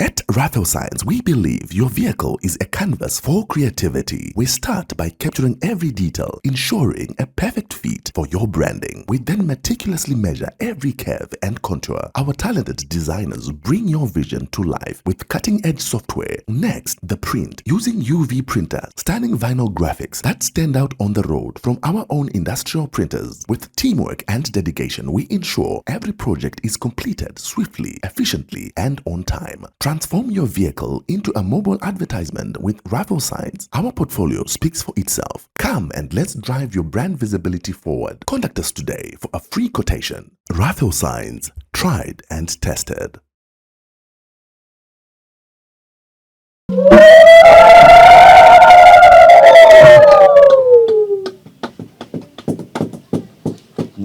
At Raffle Signs, we believe your vehicle is a canvas for creativity. We start by capturing every detail, ensuring a perfect fit for your branding. We then meticulously measure every curve and contour. Our talented designers bring your vision to life with cutting edge software. Next, the print using UV printer, stunning vinyl graphics that stand out on the road from our own industrial printers. With teamwork and dedication, we ensure every project is completed swiftly, efficiently, and on time. Transform your vehicle into a mobile advertisement with Raffle Signs. Our portfolio speaks for itself. Come and let's drive your brand visibility forward. Contact us today for a free quotation. Raffle Signs, tried and tested.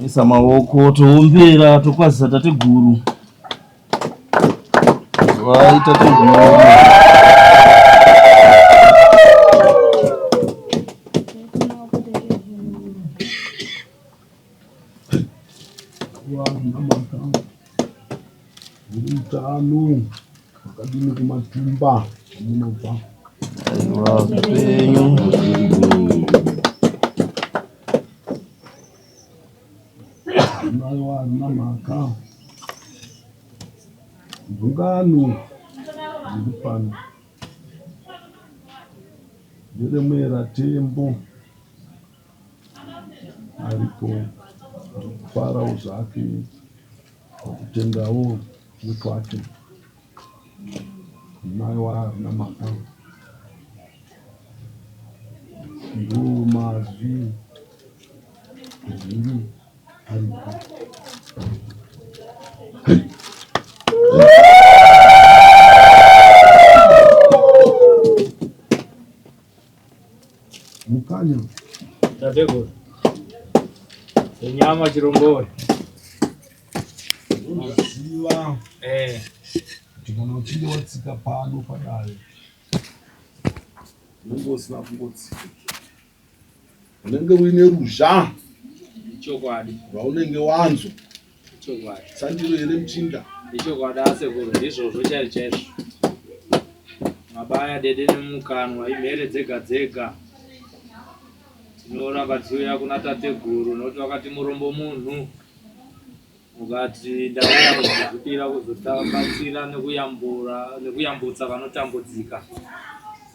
Isa maoko toombera tokwazisa tateguru. Vai tateguru. Utano wakadini kumatumba amunobva? Aiwa kupenyu. Aiwa harina mhaka. Gungano riri pano nderemwera tembo ariko ari kufarawo zvake pakutendawo nekwake mai waarina mhaka ndo mazwi zhinji ariko. Mukanya. Tateguru. Senyama chirombowe. Unoziva Eh. kuti kana uchinge watsika pano padare unenge usina kungotsika unenge uine ruzha Ichokwadi. rwaunenge wanzwa Ichokwadi. sandiro here muchinda Ichokwadi asekuru ndizvozvo chaizvo chaizvo. Mabaya dede nemukanwa imhere dzega dzega. Tinoramba tichiuya kuna tateguru nokuti vakati murombo munhu. Mukati ndauya kuzozvipira kuzobatsira nekuyambura nekuyambutsa vanotambudzika.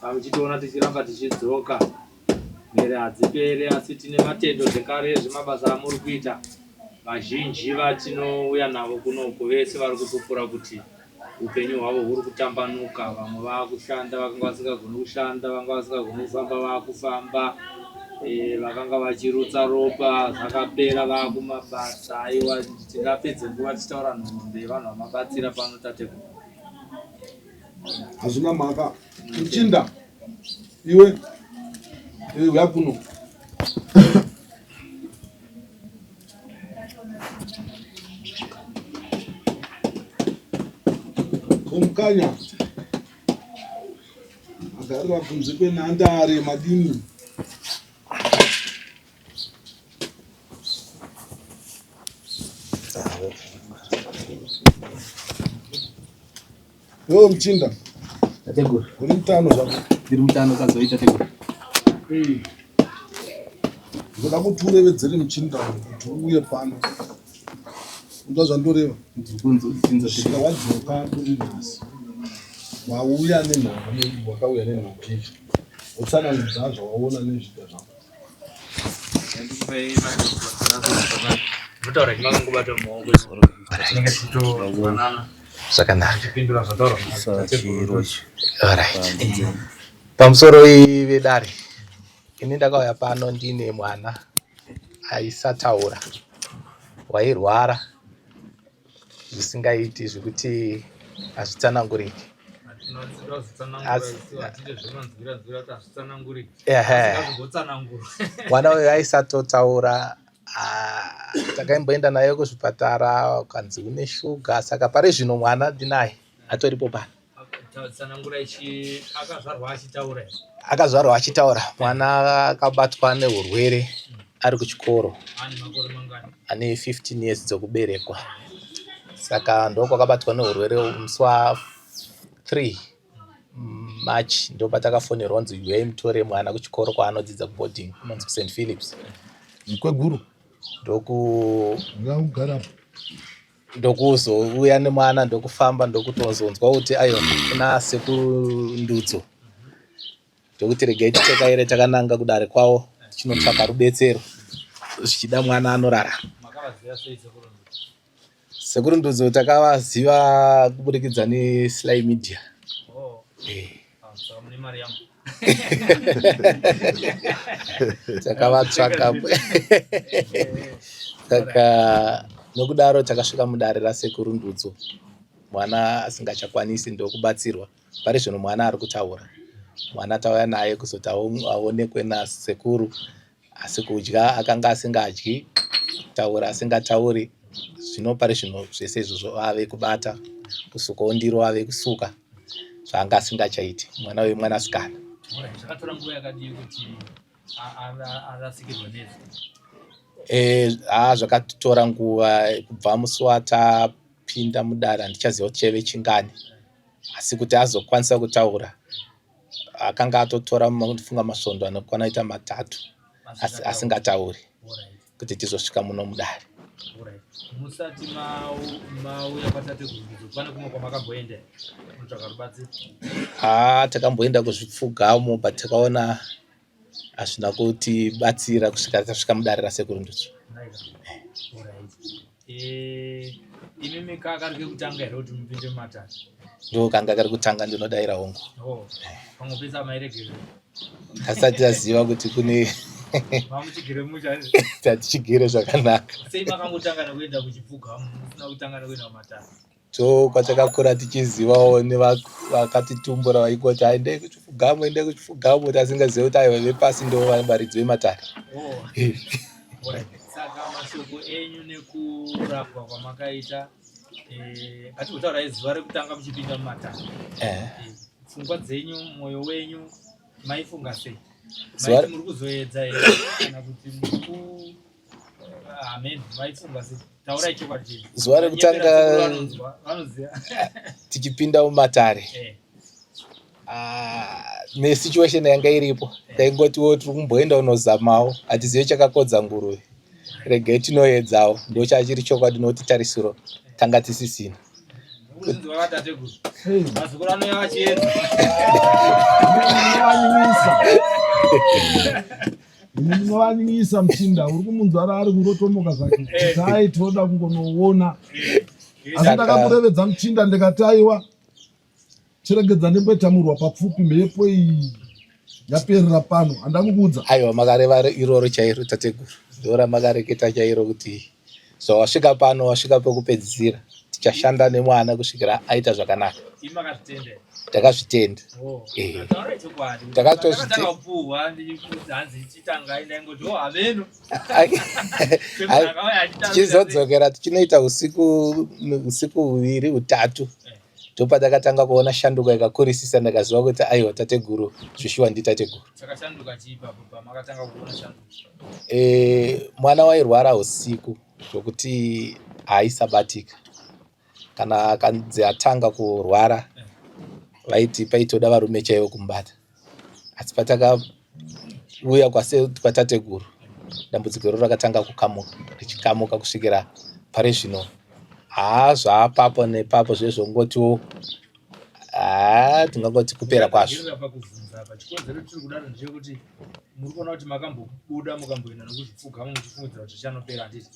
Saka muchitiona tichiramba tichidzoka mhere hadzipere asi tine matendo zvekare ezvemabasa amuri kuita. Vazhinji vatinouya navo kunoku vese vari kupupura kuti upenyu hwavo huri kutambanuka. Vamwe vakushanda vakanga vasingagoni kushanda, vanga vasingagoni kufamba vakufamba, e, vakanga vachirutsa ropa zvakapera vakumabasa. Aiwa, tingapedze nguva tichitaura nhoroondo yevanhu vamabatsira pano tateguru. Hazvina mhaka. Muchinda iwe, iwe uya kuno. Mukanya agarira kunze kwenhandare madini. Yo muchinda. Tateguru. Uri mutano zvako. Ndiri mutano kazoita tateguru. Ndoda kuti urevedzere muchinda uyu kuti uuye pano. Unzwa zvandoreva? Ndiri kunzwa. Svika wadzoka kuri nhasi. Wauya nenhau wakauya nenhau iyi. Wotsanangudza zvawaona nezviga zvako. Zvakanaka. Alright. Pamusoro vedare, ini ndakauya pano ndine mwana aisataura, wairwara zvisingaiti zvekuti hazvitsananguriki. Mwana uyu aisatotaura, takaimboenda naye kuzvipatara ukanzi une shuga, saka pari zvino mwana ndinaye atoripo pano. Akazvarwa achitaura. Mwana akabatwa neurwere ari kuchikoro ane 15 years dzokuberekwa, saka ndokwakabatwa neurwere musi wa 3 March, ndopatakafonerwa kunzi uyai mutore mwana kuchikoro kwaanodzidza kuboarding kunonzi kuSt Philips. Mkweguru. Ndokuzouya nemwana, ndokufamba, ndokutozonzwa kuti aiwa kuna Sekuru Ndudzo, ndokuti regai titekaire takananga kudare kwavo tichinotsvaka rubetsero, zvichida mwana anorarama. Sekuru Ndudzo takavaziva kuburikidza neSly Media. Oh. Eh. Takavatsvaka, saka nokudaro takasvika mudare raSekuru Ndudzo mwana asingachakwanisi, ndokubatsirwa. Pari zvino mwana ari kutaura. Mwana tauya naye kuzoti aonekwe nasekuru, asi kudya akanga asingadyi, kutaura asingatauri. Zvino pari zvino zvese izvozvo ave kubata, kusukawo ndiro ave kusuka, zvaanga asingachaiti. Mwana uyu mwanasikana. Zvakatora nguva yakadii kuti arasikirwe nezwi? Zvakatora nguva kubva musi watapinda mudare, handichaziva kuti chaive chingani, asi kuti azokwanisa kutaura akanga atotora ndifunga masvondo anokwana kuita 3 asingatauri kuti tizosvika muno mudare. Musati mauya kwatateguru, pane kumwe kwamakamboenda kunotsvaka rubatsiro? Takamboenda kuzvipfugamo, but takaona hazvina kutibatsira kusvika tasvika mudare raSekuru Ndudzo. Imimi kari kekutanga here kuti mupinde mumatare? Ndo kanga kari kutanga, ndinodaira hongu. Oh, pamwe pese mairegerera? Tasati taziva kuti kune mamuchigere musha. Tatichigere zvakanaka. Sei makangotanga nekuenda kuchipfugamo musina kutanga nekuenda kumatare? To kwatakakura tichizivawo nevakatitumbura vaingoti endai kuchipfugamo, endai kuchipfugamo, tasingazivi kuti aiwa vepasi ndo varidzi vematare. Oh. Saka mashoko enyu nekurapwa kwamakaita, ngatikutaurai zuva rekutanga muchipinda mumatare, pfungwa dzenyu, mwoyo wenyu maifunga sei? Maiti muri kuzoedza here kana kuti muri ku amen, maifunga sei? Taurai chokwadi chenyu. Zuva rekutanga tichipinda mumatare, nesituation yanga iripo, taingotiwo tiri kumboenda unozamawo, hatizive chakakodza nguruve, regai tinoedzawo. Ndo chachiri chokwadi, nokuti tarisiro tanga tisisina. Vazukuru anouya vachiedza. Munovanyisa muchinda uri kumunzwara ari kungotomoka zvake, tai tinoda kungonoona, asi ndakamurevedza muchinda ndikati aiwa, chiregedza ndimboitamurwa papfupi, mhepo iyi yaperera pano, handakukuudza? Aiwa, makareva iroro chairo tateguru, ndo ramakareketa chairo kuti zvawasvika pano wasvika pekupedzisira, tichashanda nemwana kusvikira aita zvakanaka. Takazvitenda. Tichizodzokera tichinoita usiku 2 3. Ndopatakatanga kuona shanduko yakakurisisa, ndakaziva kuti aiwa tateguru zveshuwa nditateguru. Chakashanduka chii ipapo pamakatanga kuona shanduko? E, mwana wairwara usiku zvokuti haisabatika. Kana akanzi atanga kurwara vaiti paitoda varume chaivo kumubata. Asi patakauya kwatateguru dambudziko iro rakatanga kukamuka richikamuka kusvikira pari zvino haa zvaapapo nepapo zvezvongotiwo haa tingangoti kupera kwazvo. Pakubvunza apa chikonzero tiri kudaro ndechekuti muri kuona kuti makambobuda mukamboenda nokuzvipfugamo muchifungidzira kuti zvichanopera handiti?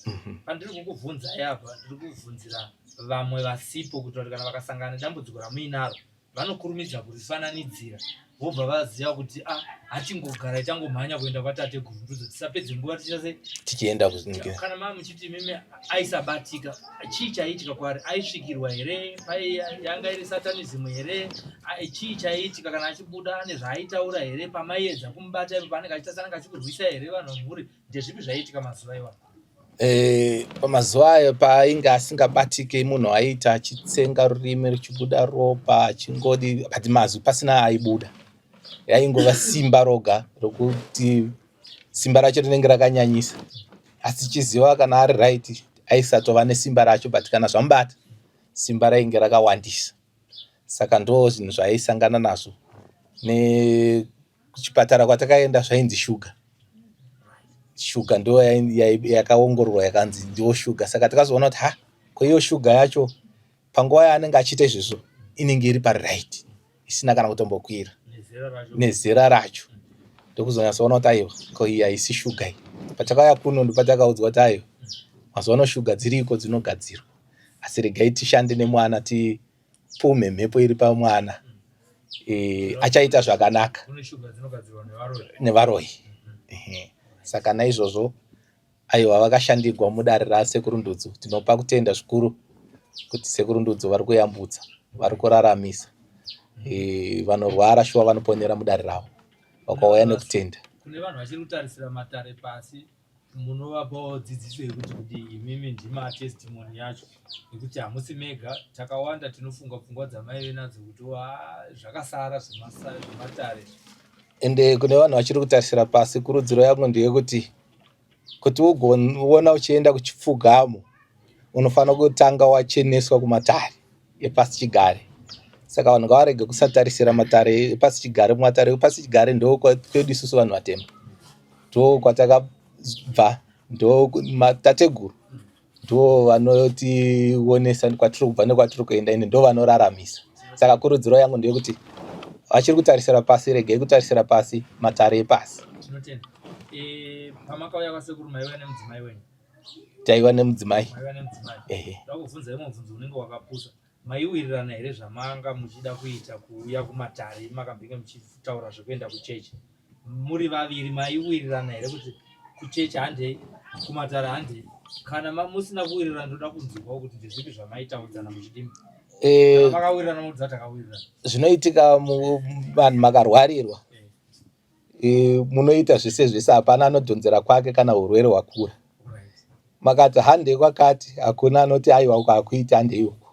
Pandiri kukubvunzai apa ndiri kubvunzira vamwe vasipo kuitira kuti kana vakasangana nedambudziko ramuinaro vanokurumidza kurifananidzira vobva vaziva kuti ah hatingogara tangomhanya kuenda kwatateguru ndudzo tisapedze nguva tichita sei tichienda kuzinge kana maa muchiti imimi aisabatika chii chaiitika kwaari aisvikirwa here pai yanga iri satanism here chii chaiitika kana achibuda ane zvaaitaura here pamaiedza kumubata ipo paanenge achiita sanenge achikurwisa here vanhu vemhuri ndezvipi zvaiitika mazuva iwayo E, pamazuva ayo paainge asingabatike munhu aiita achitsenga rurimi ruchibuda ropa achingodi but mazwi pasina aibuda yaingova simba roga rokuti simba racho rinenge rakanyanyisa asi chiziva kana ari right aisatova nesimba racho but kana zvamubata simba rainge rakawandisa saka ndo zvinhu zvaaisangana nazvo nekuchipatara kwatakaenda zvainzi shuga shuga ndo yakaongororwa yakanzi ndiwo shuga saka takazoona kuti ha ko iyo shuga yacho panguva yaanenge achiita izvezvo inenge iri paright isina kana kutombokwira nezera racho ndokuzonyatsoona kuti aiwa ko iyi haisi shuga iyi patakauya kuno ndopatakaudzwa kuti aiwa mazuva ano shuga dziriko dzinogadzirwa asi regai tishande nemwana tipumhe mhepo iri pamwana e, achaita zvakanaka nevaroyi saka naizvozvo aiwa vakashandigwa mudare rasekuru Ndudzo tinopa kutenda zvikuru kuti sekuru Ndudzo vari kuyambutsa vari kuraramisa e, vanorwara shuwa vanoponera mudare ravo vakauya nekutenda kune vanhu vachiri kutarisira matare pasi munovapawo dzidziso yekuti kuti imimi ndima testimony yacho nekuti hamusi mega takawanda tinofunga pfungwa dzamaive nadzo kuti zvakasara zvematare ende kune vanhu vachiri kutarisira pasi kurudziro yangu ndeyekuti kuti ugoona uchienda kuchipfugamo unofanira kutanga wacheneswa kumatare epasichigare saka vanhu ngavarege kusatarisira matare epasichigare matare epasichigare ndo kwedu isusu vanhu vatema ndo kwatakabva ndo matateguru ndo vanotionesa kwatiri kubva nekwatiri kuenda ende ndo vanoraramisa saka kurudziro yangu ndeyekuti vachiri kutarisira pasi regai kutarisira pasi matare epasi tinotenda e, pamakauya kwasekuru maiva nemudzimai wenyu taiva nemudzimai maiva nemudzimai ehe ndakubvunza imwe mubvunzo unenge wakapusa maiwirirana here zvamanga muchida kuita kuuya kumatare makambenge muchitaura zvekuenda kuchechi muri vaviri maiwirirana here kuti kuchechi handei kumatare handei kana musina kuwirirana ndoda kunzwawo kuti ndezvipi zvamaitaudzana muchidimbu Eh, makawirirana mudza takawirirana zvinoitika vanhu makarwarirwa e, munoita zvese zvese hapana anodhonzera kwake kana urwere hwakura makati handei kwakati hakuna anoti aiwa uko hakuiti handei uku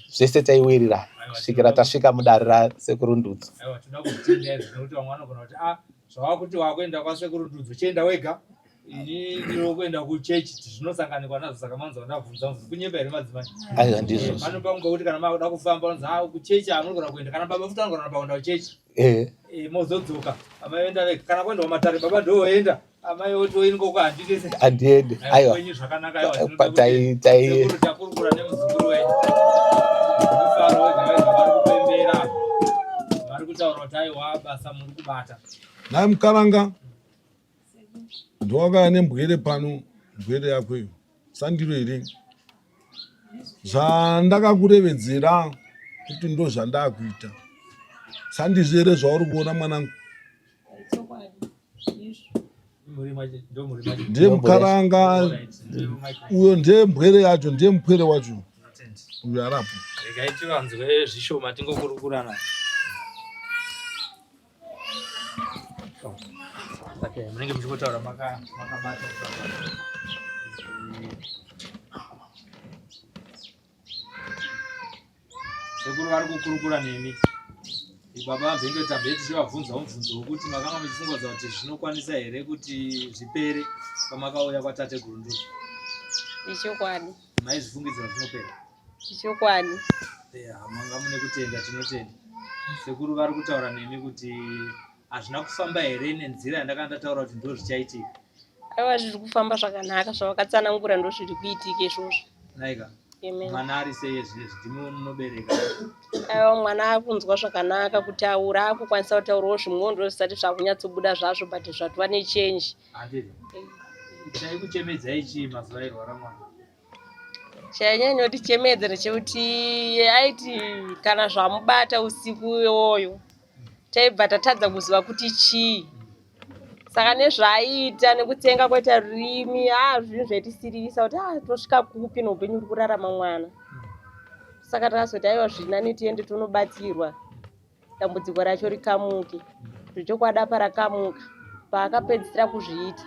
zvese taiwirirana kusvikira tasvika mudare rasekuru Ndudzo aiwa tinoda kutenda izvo nekuti vamwe vanogona kuti ah zvavakuti wakuenda kwasekuru Ndudzo chienda wega ini ndiri kuenda kuchechi zvinosanganikwa nazvo saka manzwa ndabvunza mubvunzo kunyepa here madzimai aiwa ndizvozvo pano pamwe kuti kana makuda kufamba unonzi ah kuchechi hamunogona kuenda kana baba futi vanogona kuenda kuchechi Eh, Eh, mozodzoka amai voenda vega kana kuenda kumatare baba ndovoenda amai votoingo handitese handiendi aiwa kwenyu zvakanaka aiwa Tai takurukura nemuzukuru wenyu mufaro wega wega vari kupembera vari kutaura kuti aiwa basa muri kubata Nhai mukaranga ndowakaya nembwere pano mbwere yako iyo sandiro here zvandakakurevedzera kuti ndo zvandakuita sandizvo here zvauri kuona mwanangu ndiye mukaranga uyo ndiye mbwere yacho ndiye mupwere wacho uyo arapo regai tivanzwe zvishoma tingokurukurana Okay, munenge muchingotaura makabata Sekuru vari kukurukura nemi. Baba vamhenge tambe tichivabvunza mubvunzo wekuti makanga muchifunga kuti zvinokwanisa here kuti zvipere pamakauya kwatateguru Ndutu. Ichokwadi. Maizvifungidzira zvinopera? Ichokwadi. Yeah, manga mune kutenda, tinotenda. Sekuru vari kutaura nemi kuti hazvina kufamba here nenzira yandakanga ndataura kuti ndo zvichaitika? Aiwa, zviri kufamba zvakanaka, zvavakatsanangura ndo zviri kuitika izvozvo. Naika. Amen. Mwana ari sei zvinezvi? Ndimi munobereka. Aiwa, mwana akunzwa zvakanaka, kutaura akukwanisa kutaurawo zvimwewo ndo zvisati zvakunyatsobuda zvazvo, but zvatova nechange. Handiti. Chaikuchemedzai chii mazuva airwara mwana? Chainyanya kutichemedza ndechekuti aiti kana zvamubata usiku iwoyo taibva tatadza kuziva kuti chii. Saka nezvaaiita nekutsenga kwaita rurimi, haa zvinhu zvaitisiririsa kuti ah tosvika kupi neupenyu uri kurarama mwana. Saka takazoti aiwa zvirinani tiende tonobatsirwa. dambudziko racho rikamuke. Zvechokwadi apa rakamuka paakapedzisira kuzviita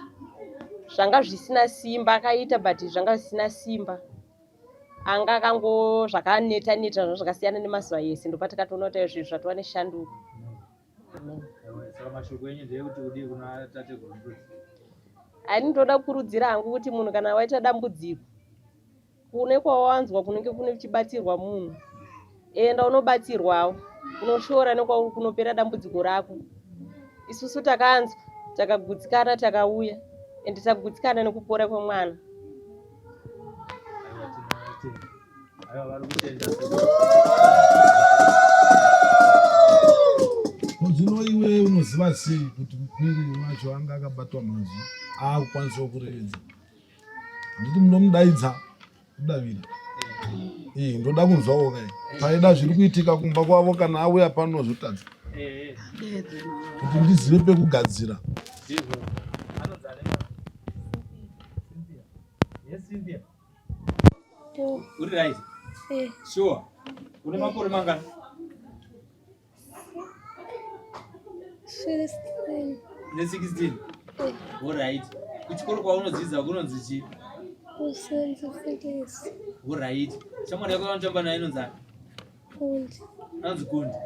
zvanga zvisina simba akaita but zvanga zvisina simba anga akango zvakaneta neta zvanga zvakasiyana nemazuva ese ndopatakatoona kuti zvinhu zvatova neshanduko. Saka mashoko enyu ndeyekuti kudii kuna tateguru Ndudzi? Ani ndoda kukurudzira hangu kuti munhu kana waita dambudziko Kune kwawanzwa kunenge kune kuchibatsirwa munhu, enda unobatsirwawo, unoshora nekwauri kunopera dambudziko rako. Isusu takanzwa takagutsikana takauya ende tagutsikana nekupora kwemwana. Zvino iwe unoziva sei kuti mupiri wacho anga akabatwa mazwi aakukwanisawo kurevedza? Handiti munomudaidza kudavira. Ii ndoda kunzwawo kai. Paida zviri kuitika kumba kwavo kana auya pano zvotadza. Kuti ndizive pekugadzira. Uri right? Eh. Sure. Une makore mangani? 16. Une 16? Eh. Alright. Kuchikoro kwaunodzidza kunonzi chii? Kusenzi Phyllis. Alright. Shamwari yako yaunotamba nayo inonzi ani? Kundi. Anonzi Kundi.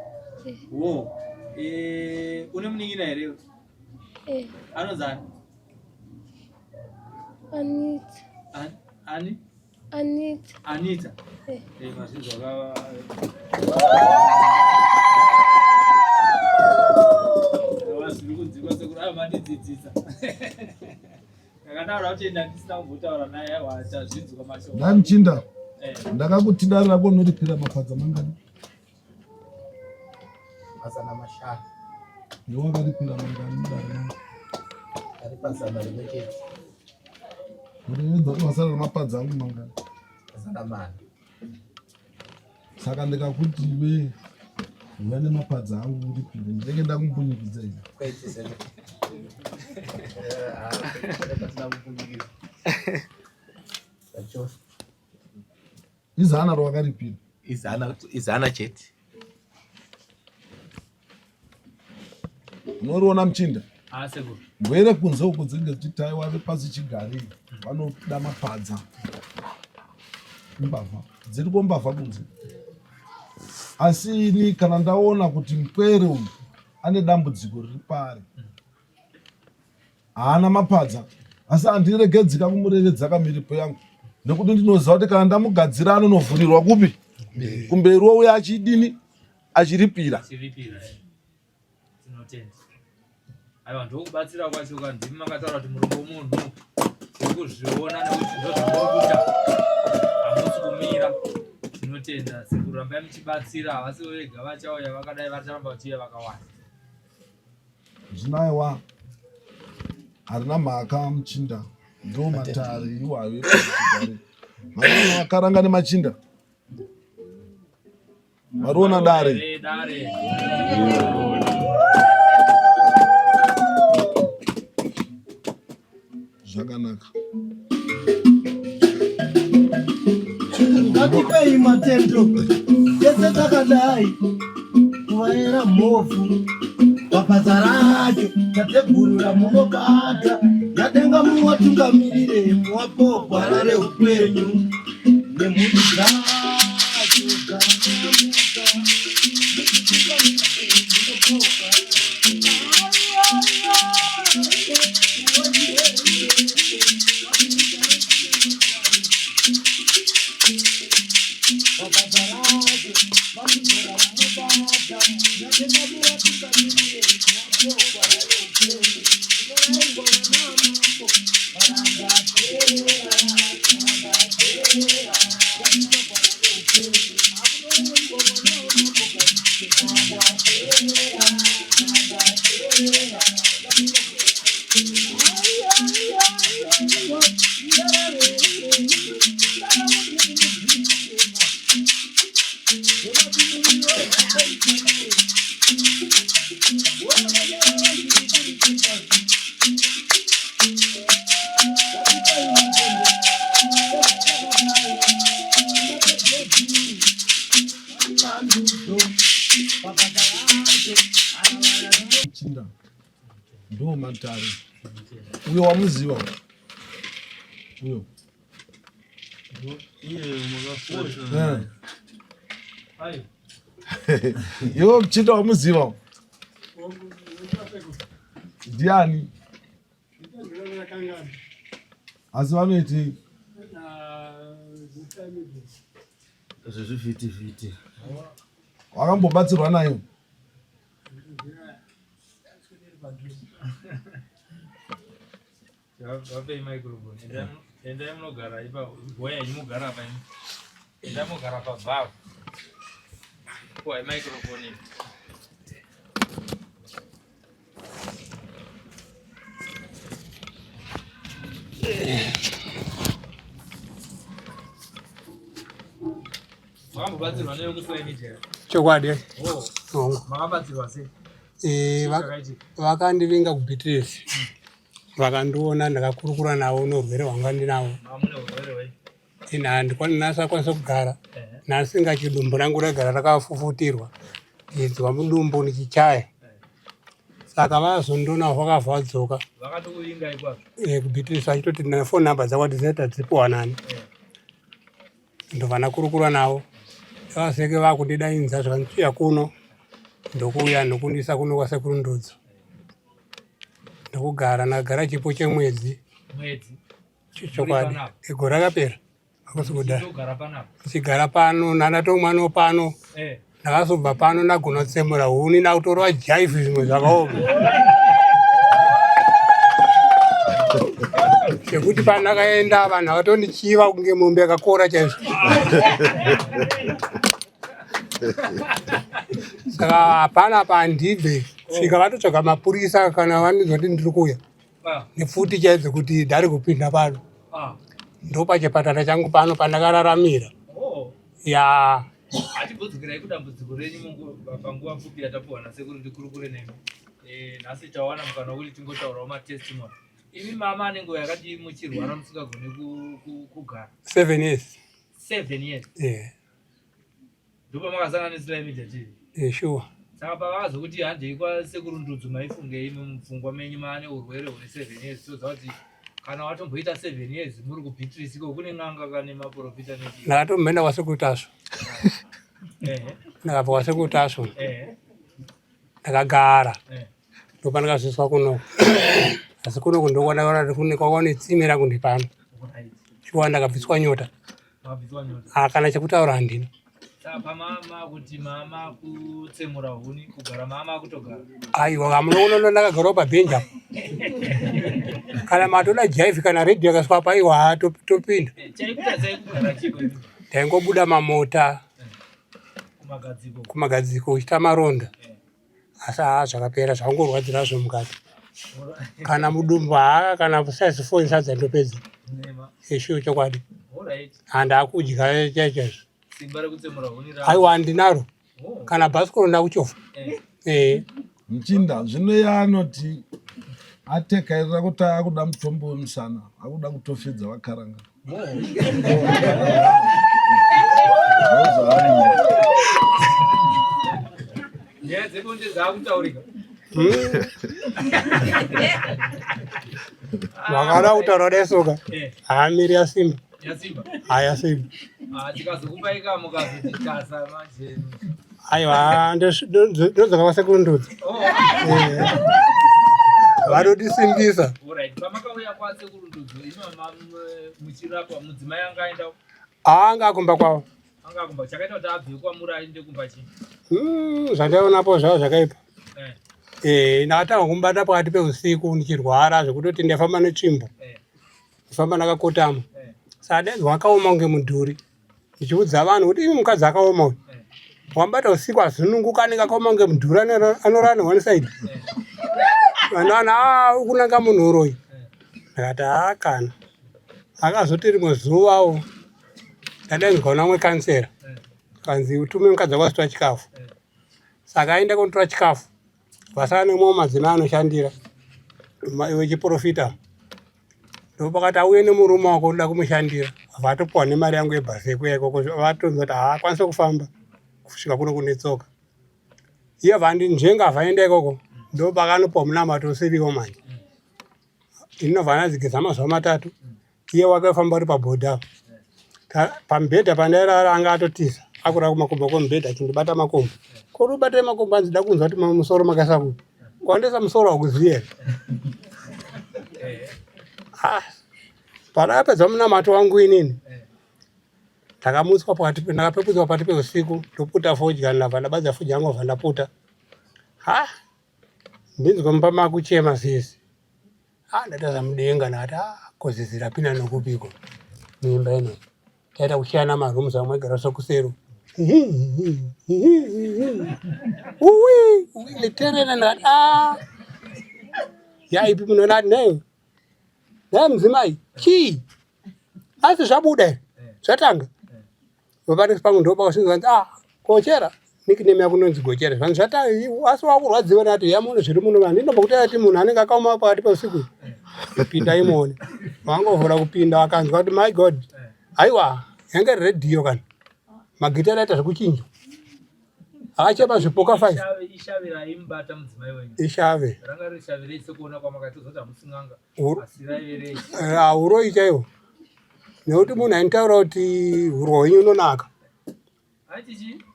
Eh. Wo. Eh, une munin'ina here? Eh. Anonzi ani? Anita. Ani? Anita. Anita. Eh. Eh, mazvinzwa ka Zviri kunzwikwa sekuru ayo mandidzidzisa. Ndakataura kuti enda ndisina kumbotaura naye aiwa tazvinzwa mashoko. Ndamchinda. Eh. Ndakakuti dare rako unoripira mapadza mangani? Mazana mashanu. Ndiwe wakaripira mangani mudare mangu? Ndaripa zana rimwe chete. Unoedza kuti wasara nemapadza angu mangani? Mazana mana. Saka ndikakuti iwe uya nemapadza angu uripire, ndinenge ndakumbunyikidza here? Kwete sebe. Pasina kumbunyikidza. Zvachose. Izana rawakaripira. Izana, izana chete. Unoriona muchinda? Ah, sekuru. Ngwere kunze uko dzinenge dzichiti aiwa vepasi chigare vanoda mapadza. Imbavha. Dziriko mbavha kunze. Asi ini kana ndaona kuti mupwere uyu ane dambudziko riri paari. Haana mapadza asi handiregedzika kumurevedza kamiripo yangu nekuti ndinoziva kuti kana ndamugadzira anonovhurirwa kupi kumberi ouya achidini achiripira. Achiripira. Tinotenda. Aiwa ndokubatsira kwacho ka ndimi makataura kuti murombo munhu tiri kuzviona nekuti ndozvamuri kuita hamusi kumira. Tinotenda sekuru rambai muchibatsira havasi vega vachauya vakadai vacharamba vachiuya vakawanda. Zvinaiwa harina mhaka muchinda ndo matare iwayo epasichigare. Mariona vakaranga nemachinda mariona dare Dare. Zvakanaka. Ngatipei matendo tese takadai kuvaera mhofu pabasa racho tateguru ramunobata yadenga muwatungamirire muwapo gwara reupenyu nemhuri dzacho dzakamuka. Chinda ndo matare uyo wamuziva uyo iwe mchinda wamuziva ndiani asi vanoitei Zvezvivhitivhiti. Wakambobatsirwa nayo? Vapei microphone. Endai munogara ipapo. Bhoya yenyu mugara apa imi. Endai munogara pabhawa. Puwai microphone iyi. Makambobatsirwa newe kuswai media. Chokwadi. Oh. Hongu. Makabatsirwa sei? Eh, vakandivinga kuBeatrice. Vakandiona ndakakurukura navo neurwere hwanga ndinawo. Mamune urwere hwei? Ini handikwanisa kugara. Nhasi dumbu rangu ragara rakafufutirwa. Ndichinzwa mudumbu ndichichaya. Saka vazondiona vakabva vadzoka. Vakatokuvingai kwazvo? Eh, kuBeatrice vachitoti phone number dzako dzinoita dzipiwa nani. Ndobva ndakurukura navo. Vazenge vakundidainza zvikanzi kuno ndokuuya ndokundiisa kuno kwasekuru Ndudzo. Ndokugara ndakagara chipo chemwedzi. Mwedzi? Chokwadi. Gore rakapera. Hakusi kudhara. Uchigara panapa? Ndichigara pano nanatomwano pano. Eh. Ndakazobva pano ndagona kutsemura huni ndakutorwa jaivhi zvimwe zvakaoma. Zvekuti pandakaenda vanhu vatondichiva kunge mombe yakakora chaizvo. Saka hapana pandibve svika vatotsvaga mapurisa kana vanonzwa kuti ndiri kuuya. Ah. Nepfuti chaidzo kuti ndari kupinda pano. Ah. Ndopachipatara changu pano pandakararamira. Oh. Ya. Hatibudzukirai kudambudziko renyu panguva pfupi yatapuwa nasekuru ndikurukure nemi. Eh, nhasi tawana mukana wekuti tingotaurawo matestimony. Imi mama ane nguva yakadii muchirwara musingagoni kugara? 7 years. 7 years. Yeah. Ndopamakasangana neSly Media TV. Eh, sure. Saka pavakazokuti handei kwasekuru Ndudzu maifungei imi mupfungwa menyu maane urwere hune 7 years toziva kuti kana watomboita 7 years muri kuBeatrice iko kune n'anga kane maprofita nechii. Ndakatomboenda kwasekuru Tasvu. Ehe. Ndakabva kwasekuru Tasvu. Ehe. Ndakagara. Eh. Ndopandakazoiswa kunoku. Asi kunoku ndokwandakaona kuti kune kwakwane tsime rangu ndipano. Right. Shuwa ndakabviswa nyota. Mabviswa nyota. Ah, kana chekutaura handina. Saka pamama kuti mama kutsemura huni kugara mama kutogara. Aiwa kamunoona ndakagarawo pabhenji apo. Kana matoda jaivhi kana redhiyo yakaswa apa aiwa topinda. Eh, chaikuta kugara chiko imi Ndaingobuda mamota kumagadziko. kumagadziko uchiita maronda. Eh. Asi haa zvakapera zvangorwadzira zvo mukati. Kana mudumbu haa kana size 4 sadza ndopedza. Nema. Eshuwa chokwadi. Alright. Handakudya chaizvo chaizvo. Simba rekutsemura huni ra. Aiwa handinaro. Oh. Kana bhasikoro ndakuchovha. Eh. Eh. Mchinda zvino yaanoti atekairira kuti akuda mutombo wemusana akuda kutofedza vakaranga. Nyaya dzebonde dzakutaurika. Wakada kutaura dai soka. Eh. Haa miri yasimba. Yasimba. Haa yasimba. Ah, tikazokupai ka mukazoti tasa manje. Aiwa ndodzoka kwasekuru Ndudzi. Oh. Eh. Vanotisimbisa. Alright. Pamakauya kwasekuru Ndudzi imi mama muchirapwa mudzimai anga aenda Anga akumba kwavo. anga kumba chakaita kuti abve kwamuri aende kumba chii? Zvandaionapo zvava zvakaipa. Eh. Eh, ndakatanga kumubata pakati peusiku ndichirwara zvekutoti ndaifamba netsvimbo ndifamba ndakakotama saka ndainzwa akaoma kunge mudhuri ndichiudza vanhu kuti imi mukadzi akaoma uyu wambata usiku azununguka anenge akaoma kunge mudhuri anorara neone side vanhu vanhu ah, ukunanga munhu uroyi ndakati haa kana akazoti rimwe zuvawo ndadainzwa namwe kansera kanzi utume mukadzi wako azitora chikafu saka aenda kunotora chikafu vasara nemumwe madzimai anoshandira wechiprofita ndopakati auye nemurume wako unoda kumushandira vatopuwa nemari yangu yebhasi yekuya ikoko vatonzwa kuti haakwanise kufamba kusvika kuno kune tsoka iye vandinzvenga vaenda ikoko ndopakanopuwa munamato usiriwo manje inobva anadzigeza mazuva matatu iye wakafamba uri pabhodha pamubhedha pandairara anga atotiza akura kumakumbo kwemubhedha achindibata makumbo kuri ubate makumbo anzi da kunzwa kuti musoro makaisa kupi kwandisa musoro hakuzivi here ah, pandakapedza munamato wangu inini ndakamutswa pakati ndakapeputswa pakati peusiku ndoputa fodya ndabva ndabadza fodya yangu bva ndaputa ha ndinzwa mumba makuchema sisi ah ndataza mudenga ndakati ah kozizi rapinda nokupiko muimba ino taita kushiyana marooms amwe aigara sokusero uwi literena ndakati ah yaipi munonati nayo naye mudzimai chii asi zvabuda here zvatanga vapanesi pangu ndopakasvinza kanzi ah gochera nickname yako inonzi gochera zvanzi zvata asi wakurwadziwa ndati yamuone zviri muno vanhu inobva kuti ati munhu anenge akaoma pakati peusiku pinda imuone wangovhura kupinda akanzwa kuti my god aiwa yange iri redhiyo kana magitari aita zvekuchinjwa akachema zvipoka 5 Ishave raimubata mudzimai wenyu. Ishave. Ranga riri shave rei sekuona kwamakaita uzoti hamusi n'anga. Hauroyi chaiwo nekuti munhu aitaura kuti hurwa hwenyu unonaka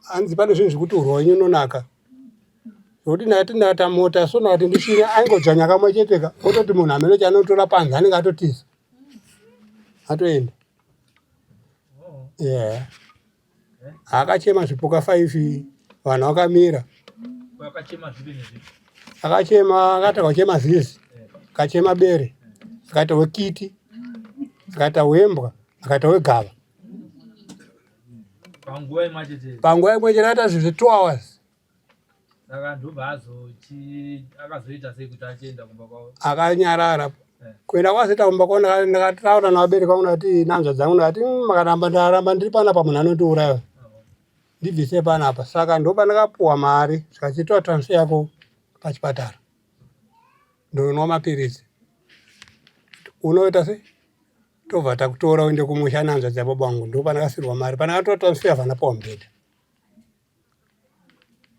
hanzi pane zvinhu zvekuti hurwa hwenyu unonaka zvekuti ndakati ndakata mota so ndakati ndisvire aingodzvanya kamwe chete ka ototi munhu hameno chaanotora panze anenge atotiza atoenda yeah Akachema zvipuka 5 vanhu vakamira. Akachema zvipi nezvipi? Akachema akaita kuchema zizi, akachema bere, akaita wekiti, akaita wembwa, akaita wegava. Panguva imwe chete. Panguva imwe chete akaita zvinhu zve 2 hours. Saka ndobva azochi akazoita sei kuti achienda kumba kwavo? Akanyarara. Eh. Kuenda kwazoita kumba kwavo ndakataura navabereki vangu ndakati nanzva dzangu ndakati hmm, makaramba ndaramba ndiri panapa munhu anondiuraya. Ndibvise panapa. Saka ndopandakapuwa mari zvikachiitwa transfer yako pachipatara. Ndonwa mapiritsi. Unoita sei? Tobva takutora uende kumusha nanzva dzababa vangu ndopandakasirwa mari. Pandakatora transfer havana puwa mubhedha.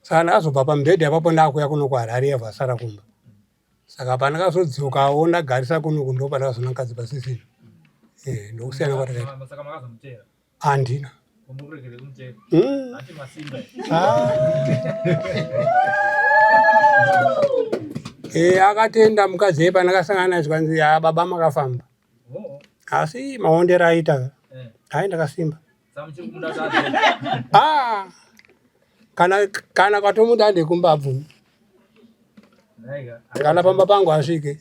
Saka ndakazobva pamubhedha ipapo ndakuuya kuno kuHarare yabva asara kumba. Saka pandakazodzokawo ndagarisa kuno ndo pandakazoona mukadzi pasisina. Eh, ndokusiyana kwatakaita. Saka makazomuteera? Handina. Mukuregere kumuteera? Hati masimba. Ah. Eh, akatenda mukadzi iye pandakasangana naye zvikanzi ya baba makafamba. Oh. Asi maondero aita. Eh. Hai ndakasimba. Ah, kana kana kwatomuda ndekumba abvumi kana pamba pangu asvike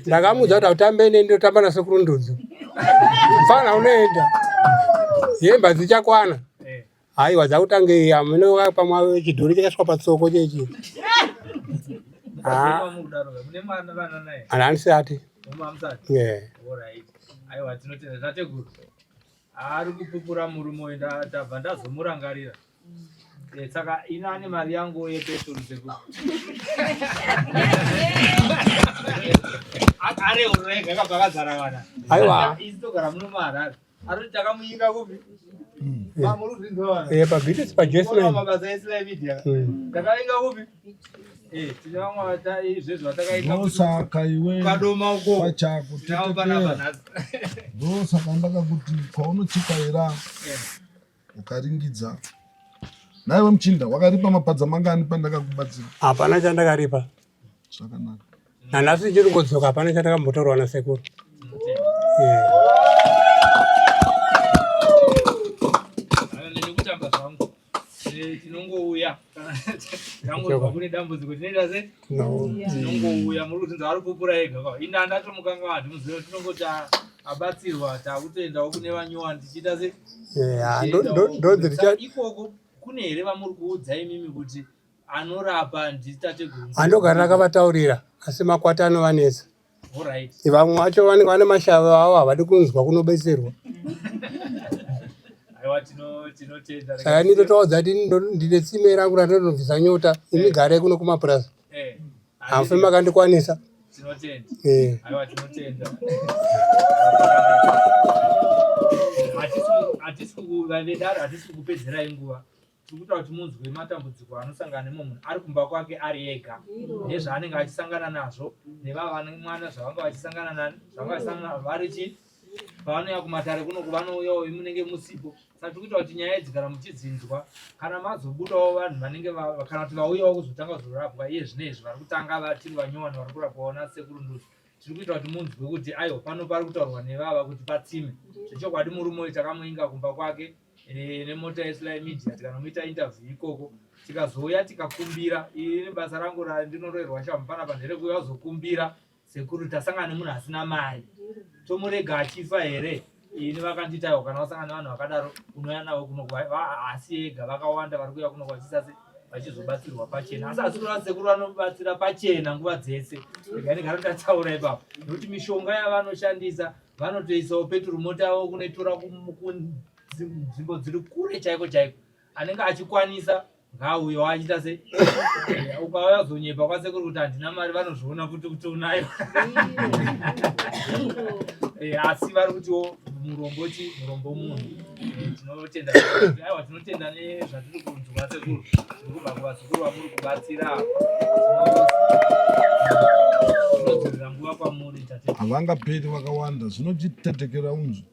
ndakamuudza kuti autambe neni ndotamba nasekuru ndudzo mfana unoenda hemba dzichakwana eh. haiwa dzakutange amene pamwe chidhori chakaiswa patsoko chechi handisati aiwa tinotenda tateguru Ari kupupura murume uyu ndabva ndazomurangarira. Eh, saka ini ane mari yangu yepeturu sekuru. Areurura ega akabva akazara vana. Aiwa. Isu togara muno muHarare. Aroti takamunyika kupi? Mamuri Eh, paBeatrice paJesman. Mabasa eSly Media. Takavinga kupi? Eh, tine vamwe izvezvi vatakaita Ndosaka iwe Kadoma uko. pachako Tinavo panapa tetekera. nhasi. Ndosaka ndakakuti kwaunochikaira ukaringidza. Naiwe muchinda wakaripa mapadza mangani pandakakubatsira? Hapana chandakaripa. Zvakanaka. Nanhasi ndichiri kungodzoka hapana chandakambotorwa nasekuru. Yeah. Nekutamba zvangu. Tinongouya tangonzwa kune dambudziko tinoita se tinongouya. Muri kutinzwa ari kupupura ega ka ini andatomukanga handimuziva tinongoti abatsirwa takutoendawo kune vanyowani tichiita se ikoko kune here vamuri kuudza imimi kuti anorapa nditateguru andogara ndakavataurira asi makwata anovanetsa. Vamwe vacho vanenge vane mashava avo havadi kunzwa kunobetserwa. Saka ini ndotovaudza kuti ndine tsime rangu randinobvisa nyota, imi garai kuno kumapurazi. Hamufi makandikwanisa. Eh. Hatisi kukupedzerai nguva. Tiri kuita kuti munzwe matambudziko anosangana nemumwe munhu ari kumba kwake ari ega nezvaanenge achisangana nazvo nevava mwana zvavanga vachisangana nani zvavanga vachisangana vari chi pavanouya kumatare kuno kuvanouyawo munenge musipo saka tiri kuita kuti nyaya idzi kana muchidzinzwa kana mazobudawo vanhu vanenge kana kuti vauyawo kuzotanga kuzorapwa iye zvino izvi vari kutanga vatiri vanyowani vari kurapwawo nasekuru Nduzu tiri kuita kuti munzwe kuti aiwa pano pari kutaurwa nevava kuti patsime zvechokwadi murume uyu takamuinga kumba kwake Eh, nemota yesly media tikanomuita interview ikoko tikazouya tikakumbira ini basa rangu randinoroerwa shamu panapa nderekuuya kuzokumbira sekuru tasangana nemunhu asina mari tomurega achifa here ini vakandiita iwo kana wasangana nevanhu vakadaro unouya navo kuno asi ega vakawanda vari kuuya kuno vachisase vachizobatsirwa pachena asi asi kureva sekuru vanobatsira pachena nguva dzese rega ndigaro ndataura ipapo nekuti mishonga yavanoshandisa vanotoisawo peturu mota yavo kunoitora kunzvimbo dziri kure chaiko chaiko anenge achikwanisa ngaauyewo achiita se ukauya kuzonyepa kwasekuru kuti handina mari vanozviona futi kuti unayo eh, asi vari kutiwo murombo chi murombo munhu eh, tinotenda aiwa tinotenda nezvatiri kunzwa sekuru tiri kubva kuvazukuru vamuri kubatsira tinodzorera nguva kwamuri tate havangaperi vakawanda zvinochitetekera unzwi.